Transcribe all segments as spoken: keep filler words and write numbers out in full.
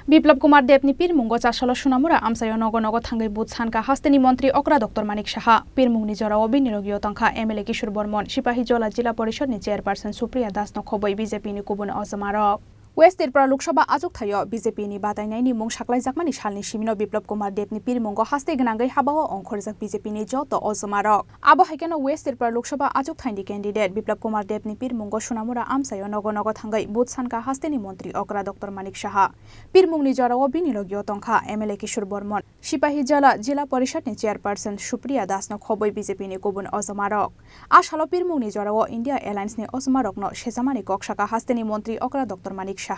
Biplab Kumar Debni pirmungo chasalo Sunamura amchaio nogo nogo thangwi bud sankha hasteni montri okra Doctor Manik Saha. Pirmungni jorao bini logio tongkha M L A Kishore Bormon, Sipahijola Jila Porishadni chairperson Supriya Dasno khobwi B J P ni kubun ojomarok. West Tripura Lok Sabha achuk thaio B J P ni batainaini mung saklaijakmani salni simino Biplab Kumar Debni pirmungo haste gwnangwi habao ongkhorjak B J P ni joto ojomarok. Abo hai kheno West Tripura Lok Sabha achuk thaini candidate Biplab Kumar Debni pirmungo Sunamura amchaio nogo nogo thangwi bud sankha hasteni montri okra Doctor Manik Saha. Pirmungni jorao bini logio tongkha M L A Kishore Bormon, Sipahijola Jila Porishadni chairperson Supriya Dasno khobwi B J P ni kubun ojomarok. A salo pirmungni jorao India Alliance ni ojomarokno sejamani kok saka hasteni montri okra Doctor Manik Saha.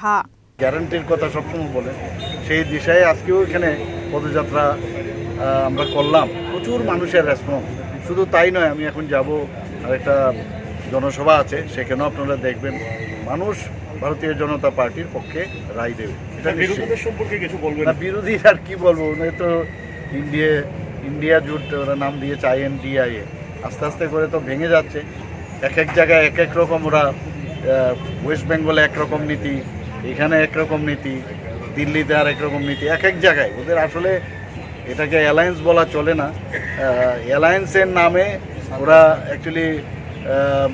গ্যারান্টির কথা সবসময় বলে, সেই দিশায় আজকেও এখানে পদযাত্রা, আহ, আমরা করলাম। প্রচুর মানুষের রেসপন্স। শুধু তাই নয়, আমি এখন যাব, আরেকটা জনসভা আছে, সেখানেও আপনারা দেখবেন, মানুষ ভারতীয় জনতা পার্টির পক্ষে রায় দেবে, এটা নিশ্চিত। বিরোধীদের সম্পর্কে কিছু বলবেন? না, বিরোধী আর কি বলবো, উনি তো ইন্ডিয়া, ইন্ডিয়া জোট ওরা নাম দিয়েছে আইএনডিআইএ, আস্তে আস্তে করে তো ভেঙে যাচ্ছে। এক এক জায়গায় এক এক রকম ওরা, আহ, ওয়েস্ট বেঙ্গলে একরকম নীতি, এখানে একরকম নীতি, দিল্লিতে আর একরকম নীতি, এক এক জায়গায় ওদের। আসলে এটাকে অ্যালায়েন্স বলা চলে না। আহ, অ্যালায়েন্সের নামে ওরা অ্যাকচুয়ালি, আম,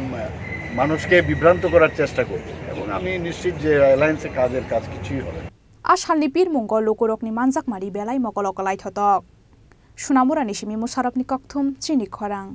মানুষকে বিভ্রান্ত করার চেষ্টা করছে, এবং আমি নিশ্চিত যে অ্যালায়েন্সে কাজের কাজ কিছুই হবে না। A salni pirmungo lukurokni manjakmani belai mokolo kwlaithotok. Sunamurani simi Musarokni kokthum chini khorang.